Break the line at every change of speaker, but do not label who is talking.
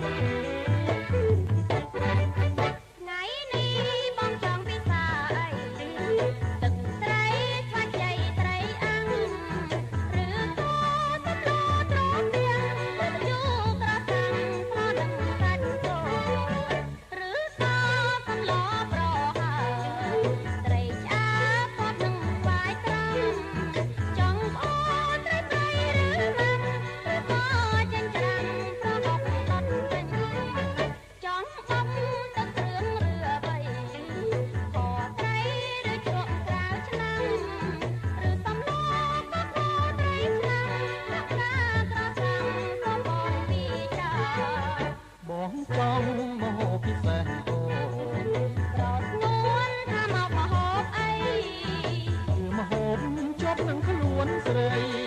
ថ្ងៃនេះបងចង់ពិសាអី ទឹកត្រីស្វាចៃ ត្រីអាំង ឬក៏សំឡត្រពាំង ទឹកជូរក្រសាំង ស្លនឹងសាច់គោ ឬក៏សំឡប្រហើ ត្រីឆ្អើពត់នឹងស្វាយត្រង់ ចង់ផ្អូត្រីប្រៃឬម៉ាំ ឬក៏ចិញ្ច្រាំប្រហុកដុតវិញ ចង់បុកទឹកគ្រឿងឬអ្វី ខត្រីឬជ្រក់ត្រាវឆ្នាំ ឬសំឡកខត្រីឆ្នាំ ដាក់ផ្កាក្រសាំង សូមបងពីចា
បងចង់មហូបពិសេសអូន
ប្រស្ងួនថាមកមហូបអី
គឺមហូបជាប់នឹងខ្លួនស្រី។